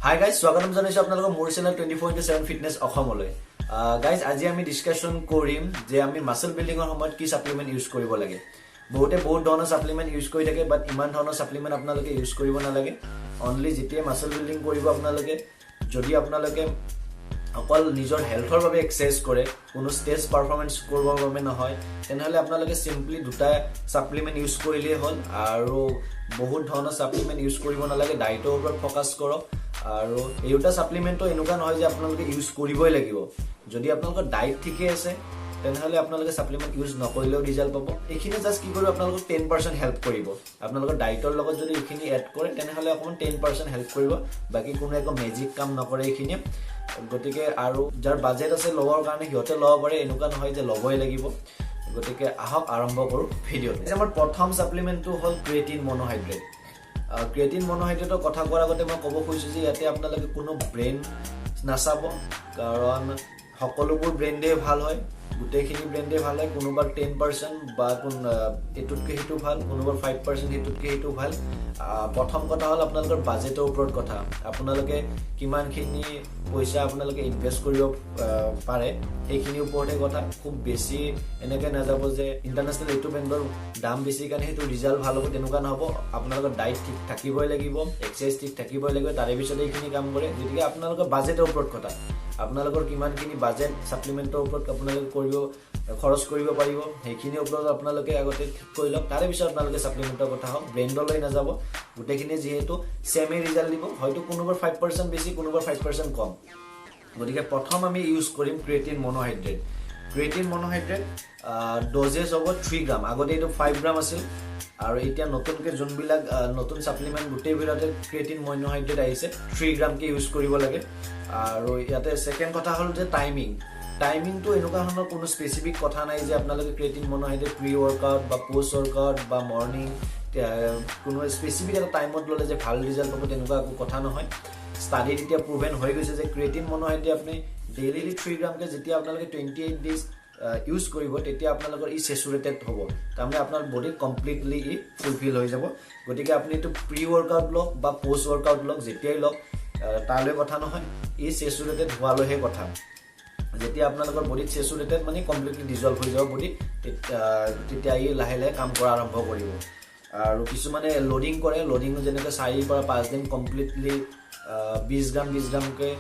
Hi guys, স্বাগতম জনাইছোঁ আপোনালোকৰ মোৰ চেনেল 24x7 fitness অসমলৈ। গাইজ, আজি আমি ডিছকাশ্যন কৰিম যে আমি মাছল বিল্ডিঙৰ সময়ত কি ছাপ্লিমেণ্ট ইউজ কৰিব লাগে। বহুতে বহুত ধৰণৰ ছাপ্লিমেণ্ট ইউজ কৰি থাকে, বাট ইমান ধৰণৰ ছাপ্লিমেণ্ট আপোনালোকে ইউজ কৰিব নালাগে। অনলি যেতিয়াই মাছল বিল্ডিং কৰিব আপোনালোকে, যদি আপোনালোকে অকল নিজৰ হেল্থৰ বাবে এক্সাৰচাইজ কৰে, কোনো ষ্টেজ পাৰফৰ্মেঞ্চ কৰিবৰ বাবে নহয়, তেনেহ'লে আপোনালোকে চিম্পলি দুটা ছাপ্লিমেণ্ট ইউজ কৰিলেই হ'ল আৰু বহুত ধৰণৰ ছাপ্লিমেণ্ট ইউজ কৰিব নালাগে। ডাইটৰ ওপৰত ফ'কাছ কৰক। আৰু এই দুটা ছাপ্লিমেণ্টো এনেকুৱা নহয় যে আপোনালোকে ইউজ কৰিবই লাগিব। যদি আপোনালোকৰ ডাইট ঠিকে আছে, তেনেহ'লে আপোনালোকে ছাপ্লিমেণ্ট ইউজ নকৰিলেও ৰিজাল্ট পাব। এইখিনি জাষ্ট কি কৰিব, আপোনালোকক 10% হেল্প কৰিব। আপোনালোকৰ ডাইটৰ লগত যদি এইখিনি এড কৰে, তেনেহ'লে অকণমান 10% হেল্প কৰিব। বাকী কোনো একো মেজিক কাম নকৰে এইখিনিয়ে। গতিকে আৰু যাৰ বাজেট আছে ল'বৰ কাৰণে, সিহঁতে ল'ব পাৰে। এনেকুৱা নহয় যে ল'বই লাগিব। গতিকে আহক, আৰম্ভ কৰোঁ ভিডিঅ'টো। আমাৰ প্ৰথম ছাপ্লিমেণ্টটো হ'ল ক্ৰিয়েটিন মনোহাইড্ৰেট। ক্ৰিয়েটিন মনোহাইড্ৰেটৰ কথা কোৱাৰ আগতে মই ক'ব খুজিছোঁ যে ইয়াতে আপোনালোকে কোনো ব্ৰেণ্ড নাচাব, কাৰণ সকলোবোৰ ব্ৰেণ্ডেই ভাল হয়, গোটেইখিনি ব্ৰেণ্ডেই ভাল হয়। কোনোবা 10% বা কোন এইটোতকৈ সেইটো ভাল, কোনোবা 5% সেইটোতকৈ সেইটো ভাল। প্ৰথম কথা হ'ল আপোনালোকৰ বাজেটৰ ওপৰত কথা। আপোনালোকে কিমানখিনি পইচা আপোনালোকে ইনভেষ্ট কৰিব পাৰে, সেইখিনিৰ ওপৰতহে কথা। খুব বেছি এনেকৈ নাযাব যে ইণ্টাৰনেশ্যনেল এইটো ব্ৰেণ্ডৰ দাম বেছি কাৰণে সেইটো ৰিজাল্ট ভাল হ'ব, তেনেকুৱা নহ'ব। আপোনালোকৰ ডাইট ঠিক থাকিবই লাগিব, এক্সাৰচাইজ ঠিক থাকিবই লাগিব, তাৰে পিছত এইখিনি কাম কৰে। গতিকে আপোনালোকৰ বাজেটৰ ওপৰত কথা। আপোনালোকৰ কিমানখিনি বাজেট ছাপ্লিমেণ্টৰ ওপৰত আপোনালোকে খৰচ কৰিব পাৰিব, সেইখিনিৰ ওপৰত আপোনালোকে আগতে ঠিক কৰি লওক। তাৰে পিছত আপোনালোকে ছাপ্লিমেণ্টৰ কথা হওক, ব্ৰেণ্ডলৈ নাযাব। গোটেইখিনি যিহেতু ছেমেই ৰিজাল্ট দিব, হয়তো কোনোবাৰ 5% বেছি, কোনোবাৰ 5% কম। গতিকে প্ৰথম আমি ইউজ কৰিম ক্ৰিয়েটিন মনোহাইড্ৰেট। ক্ৰিয়েটিন মনোহাইড্ৰেট ড'জেজ হ'ব 3 গ্ৰাম। আগতে এইটো 5 গ্ৰাম আছিল আৰু এতিয়া নতুনকৈ যোনবিলাক নতুন ছাপ্লিমেণ্ট, গোটেইবিলাকতে ক্ৰিয়েটিন মনোহাইড্ৰেট আহিছে, 3 গ্ৰামকৈ ইউজ কৰিব লাগে। আৰু ইয়াতে ছেকেণ্ড কথা হ'ল যে টাইমিং। টাইমিংটো এনেকুৱা ধৰণৰ কোনো স্পেচিফিক কথা নাই যে আপোনালোকে ক্ৰিয়েটিন মনোহাইড্ৰেট প্ৰি ৱৰ্কআউট বা পষ্ট ৱৰ্কআউট বা মৰ্ণিং, কোনো স্পেচিফিক এটা টাইমত ল'লে যে ভাল ৰিজাল্ট পাব, তেনেকুৱা একো কথা নহয়। ষ্টাডিত এতিয়া প্ৰুভেন হৈ গৈছে যে ক্ৰিয়েটিন মনোহাইড্ৰেট আপুনি ডেইলি 3 গ্ৰামকৈ যেতিয়া আপোনালোকে 28 ডেইজ ইউজ কৰিব, তেতিয়া আপোনালোকৰ ই চেচুৰেটেড হ'ব। তাৰমানে আপোনাৰ বডি কমপ্লিটলি ই ফুলফিল হৈ যাব। গতিকে আপুনি এইটো প্ৰি ৱৰ্কআউট লওক বা পষ্ট ৱৰ্কআউট লওক, যেতিয়াই লওক, তালৈ কথা নহয়, ই চেচুৰেটেড হোৱালৈহে কথা। যেতিয়া আপোনালোকৰ বডিত চেচুৰেটেড মানে কমপ্লিটলি ডিজলভ হৈ যাব বডিত, তেতিয়া ই লাহে লাহে কাম কৰা আৰম্ভ কৰিব। আৰু কিছুমানে লোডিং কৰে। লোডিং যেনেকৈ 4ৰ পৰা 5 দিন কমপ্লিটলি 20 গ্ৰাম 20 গ্ৰামকৈ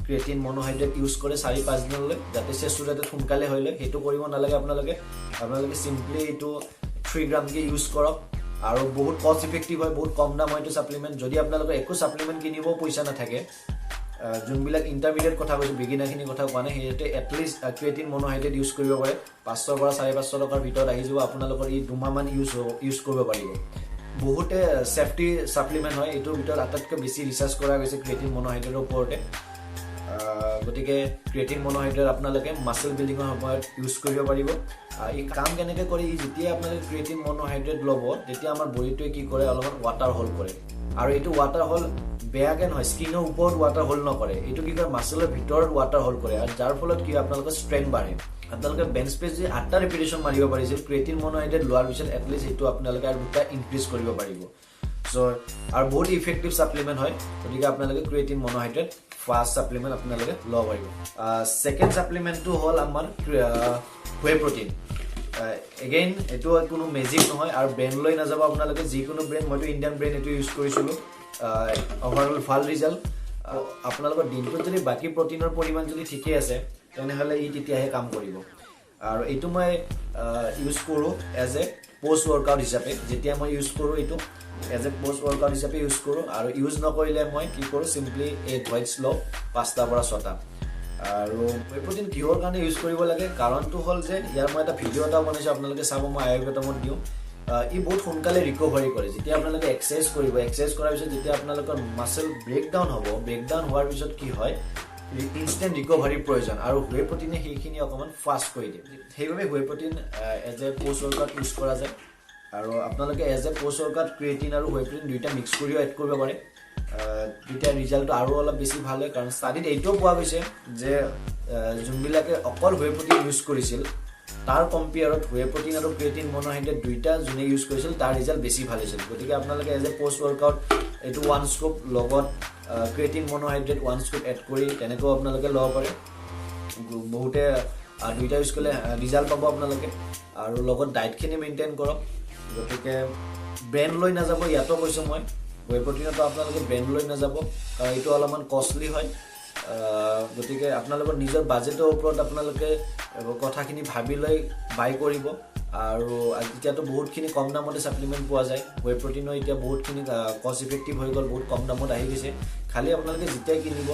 ক্ৰিয়েটিন মনোহাইড্ৰেট ইউজ কৰে 4-5 দিনলৈ, যাতে চেচুৰেটেড সোনকালে হৈ লয়। সেইটো কৰিব নালাগে আপোনালোকে। আপোনালোকে চিম্পলি এইটো 3 গ্ৰামকৈ ইউজ কৰক আৰু বহুত কষ্ট ইফেক্টিভ হয়, বহুত কম দাম হয় এইটো ছাপ্লিমেণ্ট। যদি আপোনালোকৰ একো ছাপ্লিমেণ্ট কিনিবও পইচা নাথাকে, যোনবিলাক ইণ্টাৰমিডিয়েট কথা কৈছোঁ, বিগিনাৰখিনিৰ কথা কোৱা নাই, সিহঁতে এটলিষ্ট ক্ৰিয়েটিন মনোহাইড্ৰেট ইউজ কৰিব পাৰে। 500ৰ পৰা 550 টকাৰ ভিতৰত আহি যাব আপোনালোকৰ। ই দুমাহমান ইউজ কৰিব পাৰিব। বহুতে ছেফটি ছাপ্লিমেণ্ট হয়। এইটোৰ ভিতৰত আটাইতকৈ বেছি ৰিচাৰ্চ কৰা গৈছে ক্ৰিয়েটিন মনোহাইড্ৰেটৰ ওপৰতে। গতিকে ক্ৰিয়েটিন মনোহাইড্ৰেট আপোনালোকে মাছল বিল্ডিঙৰ সময়ত ইউজ কৰিব পাৰিব। ই কাম কেনেকৈ কৰে? ই যেতিয়া আপোনালোকে ক্ৰিয়েটিন মনোহাইড্ৰেট ল'ব, তেতিয়া আমাৰ বডিটোৱে কি কৰে, অলপমান ৱাটাৰ হোল্ড কৰে। আৰু এইটো ৱাটাৰ হোল্ড বেয়াকৈ নহয়, স্কিনৰ ওপৰত ৱাটাৰ হোল্ড নকৰে। এইটো কি কৰে, মাছলৰ ভিতৰত ৱাটাৰ হোল্ড কৰে আৰু যাৰ ফলত কি হয়, আপোনালোকৰ ষ্ট্ৰেংথ বাঢ়ে। আপোনালোকে বেঞ্চ প্ৰেছ যদি আঠটা ৰিপিটেশ্যন মাৰিব পাৰিছিল, ক্ৰিয়েটিন মনোহাইড্ৰেট লোৱাৰ পিছত এটলিষ্ট সেইটো আপোনালোকে আৰু দুটা ইনক্ৰিজ কৰিব পাৰিব। চ' আৰু বহুত ইফেক্টিভ ছাপ্লিমেণ্ট হয়। গতিকে আপোনালোকে ক্ৰিয়েটিন মনোহাইড্ৰেট ফাৰ্ষ্ট ছাপ্লিমেণ্ট আপোনালোকে ল'ব পাৰিব। ছেকেণ্ড ছাপ্লিমেণ্টটো হ'ল আমাৰ ৱে প্ৰটিন। এগেইন এইটো কোনো মেজিক নহয় আৰু ব্ৰেণ্ড লৈ নাযাব আপোনালোকে। যিকোনো ব্ৰেণ্ড, মইতো ইণ্ডিয়ান ব্ৰেণ্ড এইটো ইউজ কৰিছিলোঁ, অভাৰঅল ভাল ৰিজাল্ট। আপোনালোকৰ দিনটোত যদি বাকী প্ৰটিনৰ পৰিমাণ যদি ঠিকেই আছে, তেনেহ'লে ই তেতিয়াহে কাম কৰিব। আৰু এইটো মই ইউজ কৰোঁ এজ এ পষ্ট ৱৰ্কআউট হিচাপে। যেতিয়া মই ইউজ কৰোঁ, এইটো এজ এ পষ্ট ৱৰ্কআউট হিচাপে ইউজ কৰোঁ। আৰু ইউজ নকৰিলে মই কি কৰোঁ, চিম্পলি এগ হোৱাইটছ লওঁ 5টাৰ পৰা 6টা। আৰু ৱে প্ৰটিন কিহৰ কাৰণে ইউজ কৰিব লাগে? কাৰণটো হ'ল যে ইয়াৰ মই এটা ভিডিঅ' এটা বনাইছোঁ, আপোনালোকে চাব, মই আই বটমত দিওঁ। ই বহুত সোনকালে ৰিকভাৰী কৰে। যেতিয়া আপোনালোকে এক্সাৰচাইজ কৰিব, এক্সাৰচাইজ কৰাৰ পিছত যেতিয়া আপোনালোকৰ মাছল ব্ৰেকডাউন হ'ব, ব্ৰেকডাউন হোৱাৰ পিছত কি হয়, ইনষ্টেণ্ট ৰিকভাৰীৰ প্ৰয়োজন আৰু ৱে প্ৰটিনে সেইখিনি অকণমান ফাষ্ট কৰি দিয়ে। সেইবাবে ৱে protein as a post workout use কৰা যায়। আৰু আপোনালোকে as a post workout creatine আৰু ৱে প্ৰটিন দুইটা মিক্স কৰিও এড কৰিব পাৰে। তেতিয়া ৰিজাল্টটো আৰু অলপ বেছি ভাল হয়, কাৰণ ষ্টাডিত এইটোও পোৱা গৈছে যে যোনবিলাকে অকল ৱে প্ৰটিন ইউজ কৰিছিল, তাৰ কম্পেয়াৰত ৱে প্ৰটিন আৰু ক্ৰিয়েটিন মনোহাইড্ৰেট দুইটা যোনে ইউজ কৰিছিল, তাৰ ৰিজাল্ট বেছি ভাল হৈছিল। গতিকে আপোনালোকে এজ এ পষ্ট ৱৰ্কআউট এইটো ওৱান স্কুপ লগত Creatine monohydrate 1 scoop add কৰি তেনেকৈও আপোনালোকে ল'ব পাৰে। বহুতে দুইটা ইউজ কৰিলে ৰিজাল্ট পাব আপোনালোকে। আৰু লগত ডায়েটখিনি মেইনটেইন কৰক। গতিকে ব্ৰেণ্ড লৈ নাযাব। ইয়াতো কৈছোঁ মই, ৱে প্ৰটিনতো আপোনালোকে ব্ৰেণ্ড লৈ নাযাব, কাৰণ এইটো অলপমান কষ্টলি হয়। গতিকে আপোনালোকৰ নিজৰ বাজেটৰ ওপৰত আপোনালোকে কথাখিনি ভাবি লৈ বাই কৰিব। আৰু এতিয়াতো বহুতখিনি কম দামতে ছাপ্লিমেণ্ট পোৱা যায়। ৱে প্ৰটিনো এতিয়া বহুতখিনি কষ্ট ইফেক্টিভ হৈ গ'ল, বহুত কম দামত আহি গৈছে। খালি আপোনালোকে যেতিয়াই কিনিব,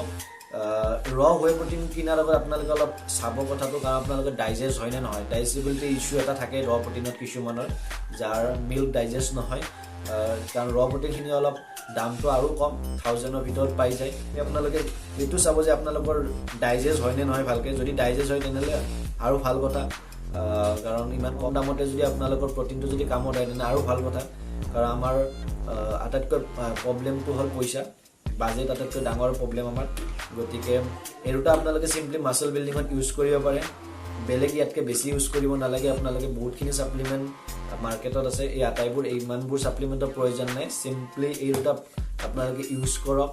ৰ ৱে প্ৰটিন কিনাৰ আগত আপোনালোকে অলপ চাব কথাটো, কাৰণ আপোনালোকে ডাইজেষ্ট হয়নে নহয়। ডাইজেষ্টিবিলিটি ইছ্যু এটা থাকে ৰ প্ৰটিনত কিছুমানৰ, যাৰ মিল্ক ডাইজেষ্ট নহয়। কাৰণ ৰ প্ৰটিনখিনি অলপ দামটো আৰু কম, 1000ৰ ভিতৰত পাই যায়। আপোনালোকে এইটো চাব যে আপোনালোকৰ ডাইজেষ্ট হয়নে নহয় ভালকৈ। যদি ডাইজেষ্ট হয়, তেনেহ'লে আৰু ভাল কথা। কাৰণ ইমান কম দামতে যদি আপোনালোকৰ প্ৰটিনটো যদি কামত আহে, তেনে আৰু ভাল কথা। কাৰণ আমাৰ আটাইতকৈ প্ৰব্লেমটো হ'ল পইচা, বাজেট আটাইতকৈ ডাঙৰ প্ৰব্লেম আমাৰ। গতিকে এই দুটা আপোনালোকে চিম্পলি মাছল বিল্ডিঙত ইউজ কৰিব পাৰে। বেলেগ ইয়াতকৈ বেছি ইউজ কৰিব নালাগে আপোনালোকে। বহুতখিনি ছাপ্লিমেণ্ট মাৰ্কেটত আছে, এই আটাইবোৰ ইমানবোৰ ছাপ্লিমেণ্টৰ প্ৰয়োজন নাই। চিম্পলি এই দুটা আপোনালোকে ইউজ কৰক,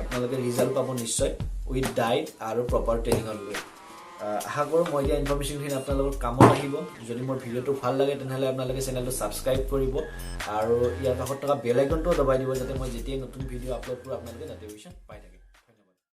আপোনালোকে ৰিজাল্ট পাব নিশ্চয়, উইথ ডাইট আৰু প্ৰপাৰ ট্ৰেইনিঙত গৈ। আশা কৰোঁ মই দিয়া ইনফৰ্মেশ্যনখিনি আপোনালোকৰ কামত আহিব। যদি মোৰ ভিডিঅ'টো ভাল লাগে, তেনেহ'লে আপোনালোকে চেনেলটো ছাবস্ক্ৰাইব কৰিব আৰু ইয়াৰ কাষত থকা বেল আইকনটোও দবাই দিব, যাতে মই যেতিয়াই নতুন ভিডিঅ' আপলোড কৰোঁ, আপোনালোকে নটিফিকেশ্যন পাই থাকে।